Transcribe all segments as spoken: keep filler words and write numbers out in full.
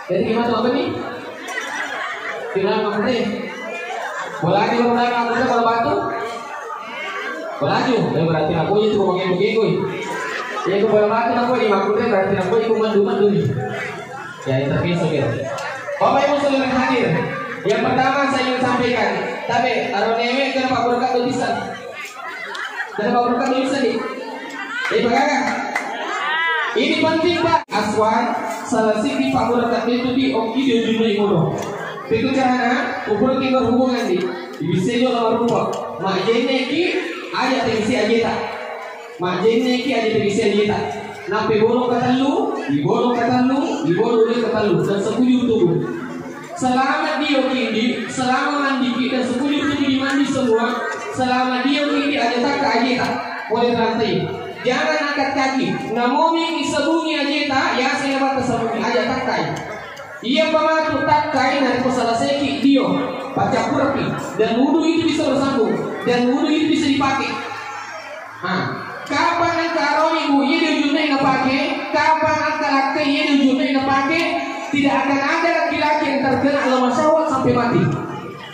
Jadi gimana tuh apa nih? Kenal Makkunrai? Boleh aja baru nanya, aku udah kalau batu. Boleh aja. Eh, berarti aku itu mau pakai begitu. Ya, aku bola batu aku ini Makkunrai, berarti aku itu mandu-mandu nih. Ya, intermezzo ya. Bapak Ibu saudara hadir. Yang pertama saya ingin sampaikan, tapi aronewe kenapa berkat tulisan? Kenapa berkat tulisan nih? Eh, bagaga. Ini penting, Pak. Aswan, salah siji pabberkat itu di oki di ujung dari mulu. Itu carana, ukur kita hubungan di. Bisa juga nomor rupa. Mak jenne ki, aja tengsi aja tak. Majjenneki aja tebiseng lita. Nappa bolong katellu, ibolong katellu, ibolong katellu, dan sekujur tubuh. Selama dio kindi, selama mandiki dan sekujur tubuh dimandi semua, selama dio kindi aja takka ajeta, boleh rantai. Jangan angkat kaki. Namomi isabungi ajeta, ya saya batas sabungi aja takkai. Iya pamatu takkai narekko salaseki dio, paccappureppi, dan wudu itu bisa bersambung, dan wudu itu bisa dipakai. Nah, kapan engka aroni bu, iya di ujungnya napake, kapan engka lakke, iya di ujungnya napake, tidak akan ada laki-laki yang terkena lemah syahwat sampai mati.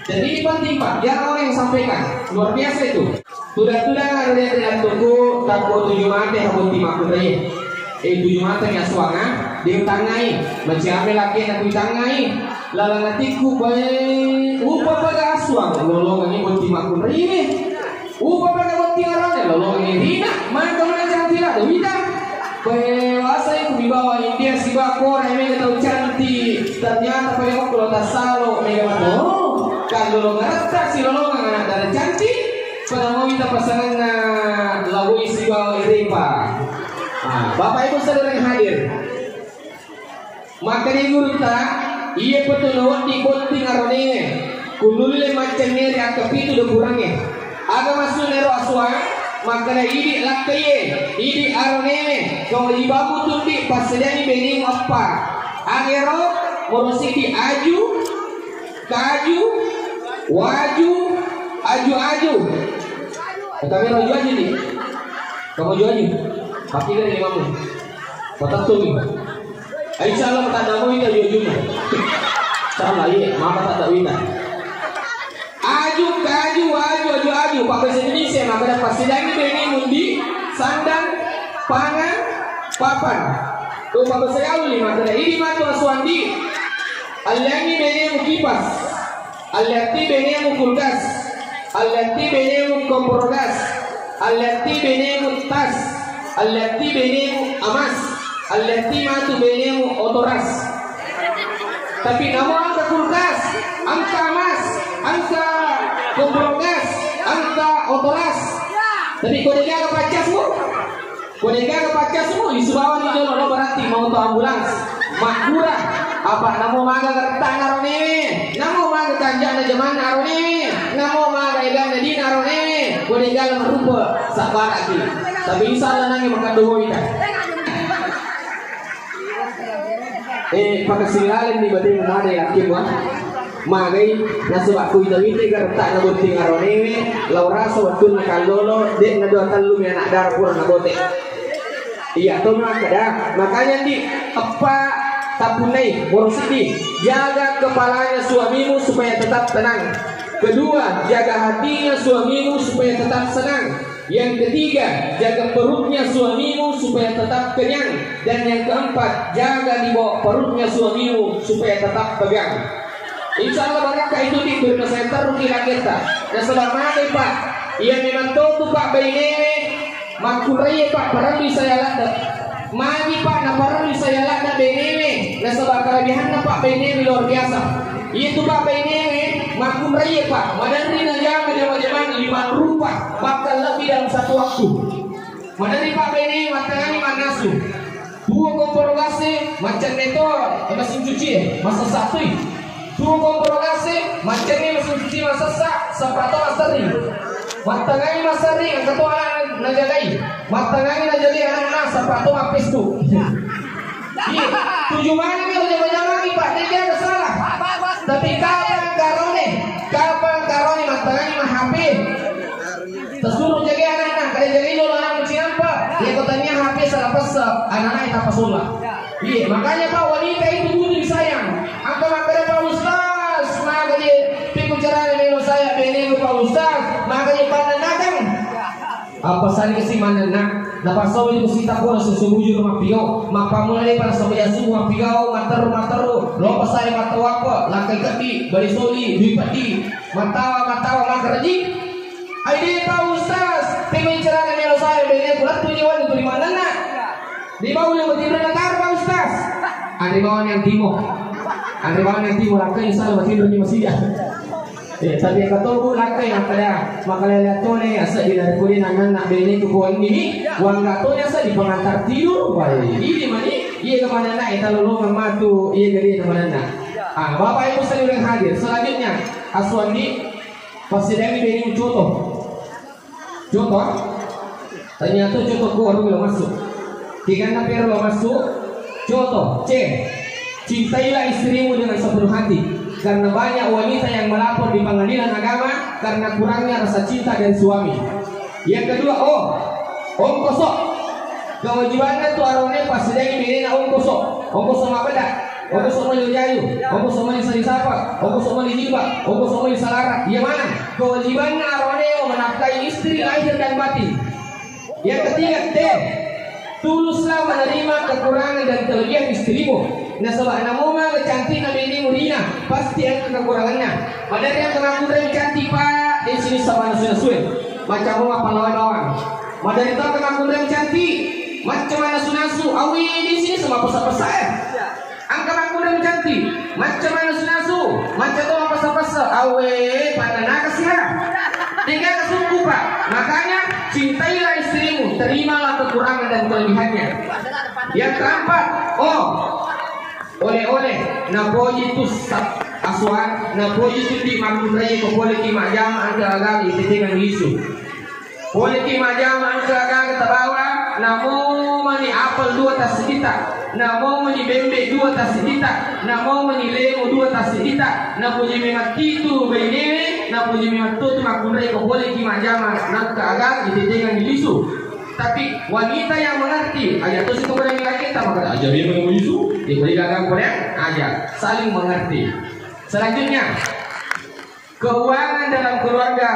Dan ini penting, Pak, jangan orang yang sampaikan. Luar biasa itu. Tudang-tudang ada yang tidak tunggu, takut tujuh mati, takut timak kutai. Eh, tujuh mata mi asuang, ah? Diutangngai. Maciame laki na kuitangngai. Lalang atikku bae. Upa paga asuang. Lolongangi botting makkunrai. Upa paga botting arane. Lolongangi rina. Maka mana cantik lah. Wita. Bae wasai ku dibawa India siba kora mega tau cantik. Ternyata pada waktu lo tasalo mega mata. Oh, kan lolongan rata si lolongan anak dara cantik. Pada mau minta pasanganna lawoi sibawa irepa. Ah, Bapak Ibu saudara yang hadir. Makkeda gurutta, iya petu nawedding botting aronewe. Kunulle maccenneri akkapitu de kurangnge. Aga maksudna ero asuang? Makkeda idi lakkaiye, idi aronewe, kewajibamu tundi passediangi benemu eppa. Agero, moro siddi aju, kaju, waju, aju-aju. Kami aju-aju ni. Kamu aju-aju. Pakai dari imamu. Patattungi. Insya Allah tak ada mau kita aju-aju. Salah iya, mama tak ada wina. Aju, kaju, aju, aju, aju. Pak Presiden ini saya makan pasti lagi beni mundi sandang pangan papan. Tuh Pak Presiden lima kena ini matu asuandi. Aliangi beni kipas. Alliatti benemu kulkas, alliatti benemu kompor gas, alliatti benemu tas, alliatti benemu amas, alliatti matu benemu otoras. Tapi namo engka kulkas, engka amas, engka kompor gas, engka otoras. Tapi kau dengar apa casmu? Ko degaga paccasmu, lisubawanni jolo lo berarti mau to ambulans. Makkura, apa namo maga gerettana aronewe, namo maga kanjana jamanna aronewe, namo maga eganna dina aronewe, ko degaga merupa sabbaraki. Tapi insya Allah nangi makkaddo moita. Eh, pakasilaleng ni batemu made yakin wa. Magai nasaba kuita-wita garettana botting aronewe, lao rasa wettunna kallolo, de' na dua tellu mi anak dara pura nabote. Iya to makkeda, makanya ndi eppa tappunnai, moro siddi, jaga kepalanya suamimu supaya tetap tenang. Kedua, jaga hatinya suamimu supaya tetap senang. Yang ketiga, jaga perutnya suamimu supaya tetap kenyang. Dan yang keempat, jaga di bawah perutnya suamimu supaya tetap tegang. Insya Allah baraka itu di berkesentar ruki laketta. Nasaba magi pak, iya memang totu pak bainewe, makkuraiye pak parellu saya ladde. Magi pak naparellu saya ladde bainewe, nasaba kelebihanna pak bainewe luar biasa. Itu pak bainewe, makkuraiye pak, maderri najama jama-jamang lima rupa, bahkan lebih dalam satu waktu. Maderri pabbaine mattangangi mannasu. Tuo komporo gasse, maccenne to, eh, mesin cuci, eh, masessa toi. Tuo komporo gasse, maccenne mesin cuci masessa, sappa to masserri. Mattangangi masserri, engka to anak najagai. Mattangangi najagai anakna, sappa to mappestu. Iya, tuju manenni jama-jamangi, Pak, de gaga salah. Tapi kapang karone, kapang karone mattangangi ma H P. Tasuro jagai anakna, kada jagai jolo anakmu cinampa. Iya, ko tania H P salah pessa, anakna tappa sola. Iya, makanya Pak, wanita itu butuh disayang. Apa sani si manenna, napasau itu si takuna susu bujur mappigau, mappamula lepa nasabaja subuh mappigau, matteru, matteru, lopa sare mattawappa, lakkai keddi, bali soli, dui peddi, mattawa, mattawa, makkaraji. Ai de' tau ustaz, temai celana melo saya bene kulattu nyawa tu di manenna. Di bau le matinro natar Pak Ustaz. Anre bawang yang timo. Anre bawang yang timo, lakkai insya Allah matinro di masjid. Eh, tapi engka to, Bu, lakkai makkeda, makkalele tone, asa di narekko de' nananna bene tu ko ini, wangga tone asa di pengantar tidur, wah, ini mani, iya ke manenna, eta lolongan matu, iya ke de' manenna. Ah, Bapak Ibu sekalian hadir, selanjutnya, Aswandi, pasidangi bene coto. Coto, ah? Ternyata coto ku warung lo masuk. Kiganna pero lo masuk, coto, C. Cintailah istrimu dengan sepenuh hati, karena banyak wanita yang melapor di pengadilan agama karena kurangnya rasa cinta dari suami. Yang kedua, O. Ongkoso. Kewajibanna tu arone pasidangi benena ongkoso. Ongkoso mabbeda. Ongkoso mali jayu. Ongkoso mali sari sapa. Ongkoso mali jilbab. Ongkoso mali salara. Iya mana? Kewajibanna arone menafkahi istri lahir dan batin. Yang ketiga, D. Tuluslah menerima kekurangan dan kelebihan istrimu. Nasaba namo maga cantikna benemu rina, pasti engka kekuranganna. Maderri engka makkunrai cantik, Pak, de' sini sama nasu-nasue. Macam apa pallawai bawang. Maderri to engka makkunrai cantik, macam nasu-nasu, awi de' sini sama pesa-pesa, eh. Engka makkunrai cantik, macam mana nasu-nasu, macam to apa-apa, awe, pada naga sih, ha? Tiga suku, Pak. Makanya, cintailah istrimu, terimalah kekurangan dan kelebihannya. Yang keempat, oh, oleh-oleh, napoji tu sa-, aswang, napoji tu di makkunrai ko pole ki majama engka agami tetengan Yesus. Poleki majama engka aga-aga tabawa, namo mani apel dua tassidita, namo mani bembe dua tassidita, namo mani lemo dua tassidita, napoji memang titu bainewe, napoji memang tutu makkunrai ko poleki majama nangka aga-aga itetengan lisu. Tapi wanita yang mengerti, aja tu situ pada nilai kita, maka aja dia menunggu lisu, dia beri gagang pada aja, saling mengerti. Selanjutnya, keuangan dalam keluarga,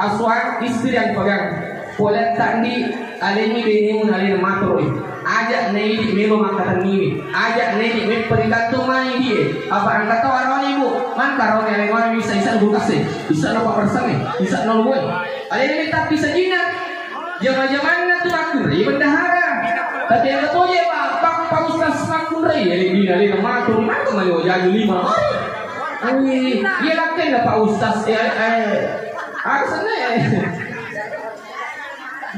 aswang, istri yang pegang. Poletta ndi, aleni benemu nalena matoroi. Aja naidi melo makkatenniwi. Aja naidi meppa rigantung mai die. Apa engka tau aroni, Bu? Mangka aroni alena bisa, bisa kulkas e. Bisa no papersange. Bisa no luwe. Alena tapi sajina. Jama-jamanna tu makkunrai bendahara. Tapi engka to je, Pak, Pak, Pak Ustaz makkunrai, ya, di, di, di, matur, maka mali wajaju lima hari. Anjing, iya lakkenna Pak Ustaz, ya, eh, harus ne.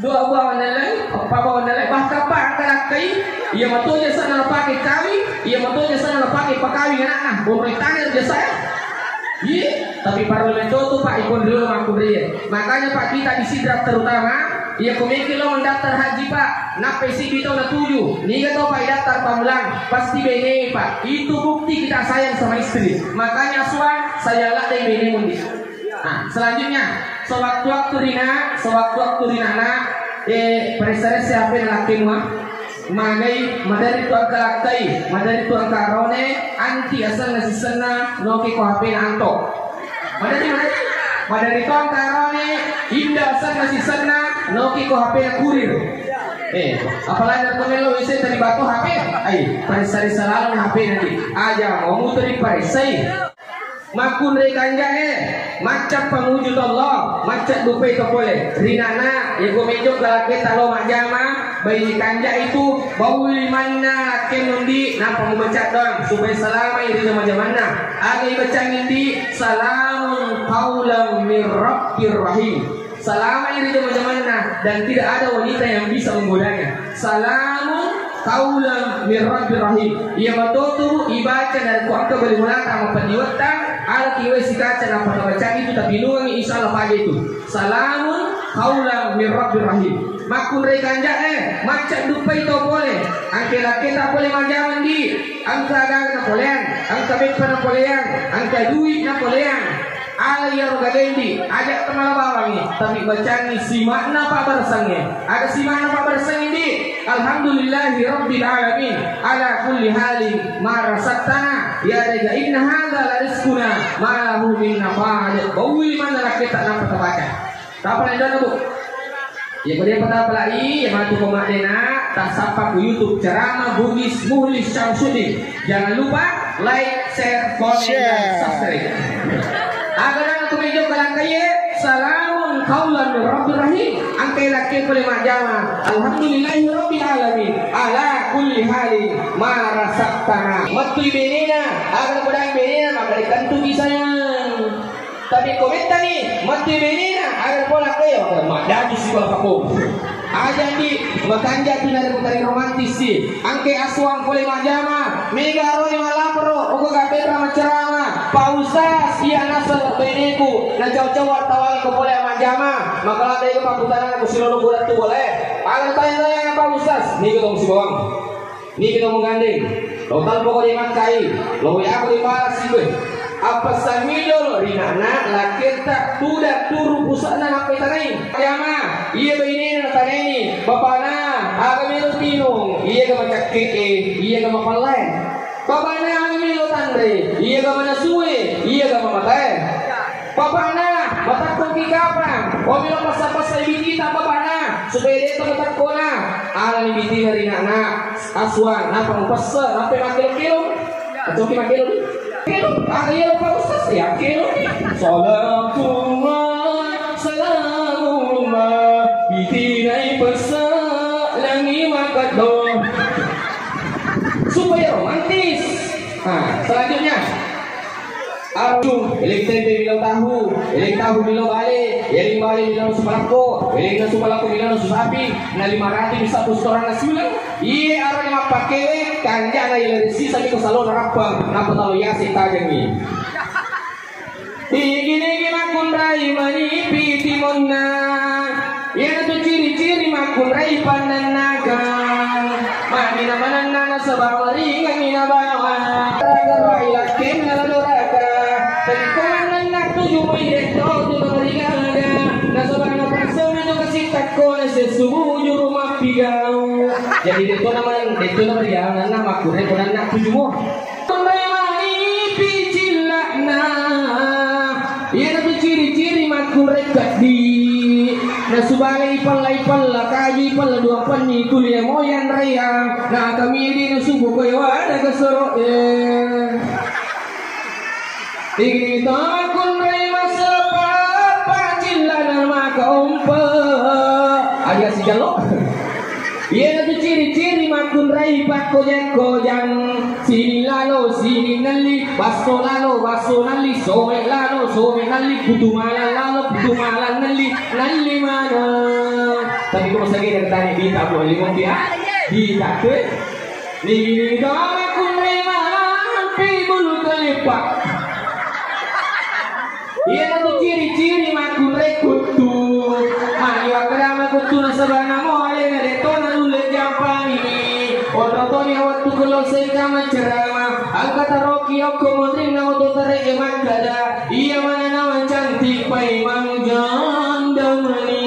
Dua buah online, apa buah online, bahkan Pak, angka lakkai, iya matoja sana pakai kawi, iya matoja sana pakai pakawi anakna, bonroi tanah biasa ya. Iya, tapi parallu metto tu, Pak, ikon riolo makkunrai. Makanya, Pak, kita di Sidrap terutama, iya, ko meki lo mendaftar haji, Pak, nappai sibbi tau natuju, niga tau, Pak, idaftar pammulang, pasti bene, Pak. Itu bukti kita sayang sama istri. Makanya, suang, saya ladde bene mundi. Nah, selanjutnya, sewaktu-waktu rina, sewaktu-waktu rinana, eh, paressa-ressa H P na lakkemu, ah. Magai, maderri tu engka lakkai, maderri tu engka arone, anti asenna sisenna, noki ko H P na anto. Maderri, maderri. Maderri to engka arone, inda asenna sisenna, noki ko H P na kurir. Eh, apalagi narekko melo W C tadi batu H P, ai, paressa-ressa laleng H P nanti. Aja, mau muteri paressai. Makkunrai kanja'e, macca pamuju to Allah, macca dupai to pole. Rinana, yego mejo galaketa lo majjama, baine kanja itu, bauli manna lakke mundi, nampa mubaca doang, supaya salamai ri jama-jamanna. Aga ibacangi ndi, salamun qaulan mir rabbir rahim. Salamai ri jama-jamanna dan tidak ada wanita yang bisa menggodanya. Salamun qaulan mir rabbir rahim. Iya matotu ibaca narekko engka bali mulata mapeddiwetta, alaki wae sikaca nappa tabaca itu, tapi nuangi insyaallah paja itu. Salamun qaulan mir rabbir rahim. Makkunrai kanja'e, macca duppai to pole. Angke lakketa pole majjama ndi, engka aga-aga napoleang, engka beppa napoleang, engka dui napoleang. Ala iyaro gagae ndi, aja temala bawangi, tapi bacangi sima'na pabbaresangnge. Aga sima'na pabbaresangnge ndi? Alhamdulillahi rabbil alamin, ala kulli halin ma razaqtana, ya daga inna hadza la rizquna ma lahu min nafad. Bauli manna lakketa nappa tabaca. Tapa na dona, Bu? Ya, kemudian pertama lagi, ya, matu ko maddena, tassappa ku YouTube ceramah Bugis Muhlis Syamsuddin. Jangan lupa like, share, komen, dan subscribe. Aga na tu mejo kalangkaye, salamun qaulan min rabbir rahim. Angke lakke pole majjama. Alhamdulillahi rabbil alamin. Ala kulli halin ma razaqtana. Mettui benena, aga na podang benena, maka dekantu ki sayang. Tapi ko mettani, mettui benena, aga na pola kaya, maka maddaji sikola pako. Aja di, makanja tu nare kutari romantis si. Angke asuang pole majjama, mega aroni malaporo, oko gabenra macerama. Pak Ustaz, iya naseng beneku, na cau-cau wartawangi ko pole majjama. Maka lada iko paputanana ko silolo bulan tu boleh. Aga tanya-tanya Pak Ustaz, niga tong sibawang. Niki to mugandeng. Lo talpoko di makkai. Lo yako di balas gue. Apa samilo lo rinana laketta tuda turu pusana nappetanai. Jama, iya bainena nataneni. Bapana, aga melo tinung, iya ga macakke e, iya ga mapallae. Bapana, aga melo tanre, iya ga manasue, iya ga mamatae. Bapana, matakkoki kapang. Wamelo passa-passai bitita bapana, supaya de to matakkona. Alani bitina rinana. Aswang, apa mupesse, apa makkelo-kelo? Acoki makkelo ni? Kelo, ah, iya, Pak Ustaz, ya, kelo ni. Salatullah, salamullah, bitinai pesse, langi makaddo. Supaya romantis. Nah, selanjutnya. Aduh, eleng tempe milo tahu, eleng tahu milo bale, eleng bale milo nasu palakko, eleng nasu palakko milo nasu sapi, na lima ratus bisa tu setoran nasi uleng. Iye arane mappakewe, kanjana ile resi sami ko salona rappang, nappa talo yase tajengi. Igi-igi makkunrai manipi timonna. Iyanatu ciri-ciri makkunrai pannennakang. Magi namanenna nasaba maringangngi nabawa. Raga rai lakkenna ladoraka. Tadikko mannenna tuju moi detto tu namarigaga. Nasaba napassaumi tu kasitakko nasessu bujuru mappigau. Jadi detto naman, detto namarigaga nanna makkunrai pannenna tuju mo. Kunrai manipi cilla'na. Iyanatu ciri-ciri makkunrai keddi. Nasubalai pella-pella, kaju pella dua penni tuli moyan raya. Na kami di nasubu koe wada kesoro e. Ini to makkunrai masepapa cilla'na maka ompe. Aja si jalo. Iyanatu ciri-ciri makkunrai pakkoja-kojang. Sini lalo, sini nelli, basso lalo, basso nelli, sowe lalo, sowe nelli, putu malang lalo, putu malang nelli, nelli maneng. Tapi ko masagi ada tanya dita, Bu, lima dia. Dita tu. Nini doang aku nerima, ampi bulu kelipak. Iyanatu ciri-ciri makkunrai kuttu. Magi wakkarama kuttu nasabana mo alena de tona nulle jampangi. Onro toni wettu kello sengka macerama. Angka taroki okko monrinna oto tare'e makkada. Iya mananawa cantik paimeng janda mani.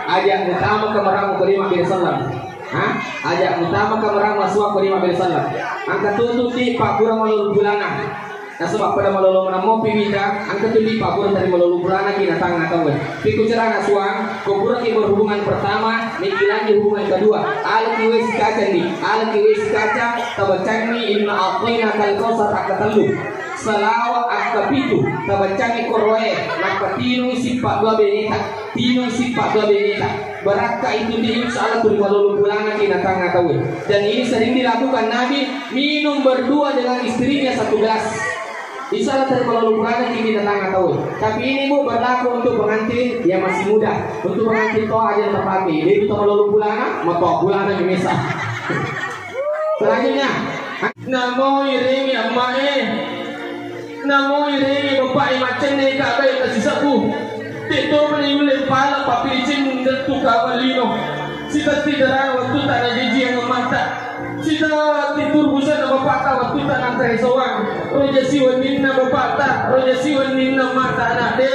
Aja utama kamaramu kelima kiri salam. Ha? Aja utama kamaramu asua kelima kiri salam. Angka tututi pakura malolo bulana. Nasaba pada malolo menammopi wita, angka tu lipa pura tadi malolo purana ki natang atau we. Piku cerana suang, ko pura ki berhubungan pertama, niki lanjut hubungan kedua. Alaki we si kacang ni, alaki we si kacang, tabacangi inna a'tainakal kautsar akka tellu. Salawa akka pitu, tabacangi koroe, nappa tinui sippa dua benita, tinui sippa dua benita. Barakka itu di insya Allah tuli malolo purana ki natang atau we. Dan ini sering dilakukan Nabi, minum berdua dengan istrinya satu gelas. Insya Allah tadi malolo purana ki binatang atau. Tapi ini, Bu, berlaku untuk pengantin yang masih muda. Untuk pengantin tua aja yang terpakai. Jadi itu malolo purana, matoa purana di mesa. Selanjutnya, namo iring ya mae. Namo iring bapak macenne ka baik kasih sabu. Tito meni ulle pala papilicin dan tukawalino. Sitatti darana waktu tanah jaji yang mata. Sitatti turbusanna bapakta wattutta nantae sawang. Roja siwenninna bapakta, roja siwenninna mata, na de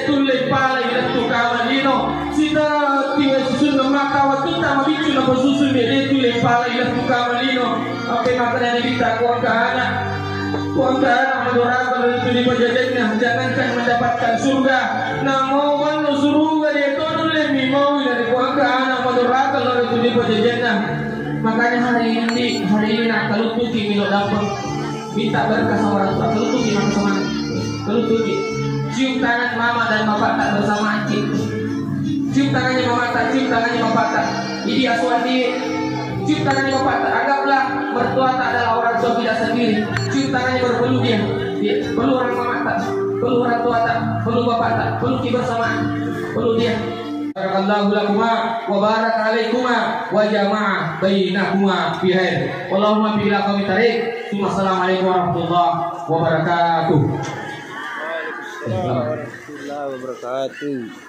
tulle palai lettu kama lino. Sitatti wae susunna mata wattutta mabiccu napasusu, de tulle palai lettu kama lino. Apa makanya kita kuangka anak, kuangka anak madoraka itu di pajadenna, jangankan mendapatkan surga, namo wanno suruga de to nulle Di perjanjianna. Makanya hari ini, hari ini nak kalutuki milo dapat. Minta berkah sama orang tua, kalutuki maka sama. Kalutuki. Cium tangan mama dan bapak tak bersama, Ci. Cium tangannya mama tak, cium tangannya bapak tak. Ini asuhan di, cium tangannya bapak tak. Anggaplah mertua tak adalah orang tua kita sendiri. Cium tangannya baru peluk dia. Dia peluk orang mama tak, peluk orang tua tak, peluk bapak tak, peluk kita bersama, peluk dia. Barakallahu lakuma wa baraka alaikuma wa jama'a bainakuma fi khair. Allahumma fi ila qaumi tarik. Assalamualaikum warahmatullahi wabarakatuh. Waalaikumsalam warahmatullahi wabarakatuh.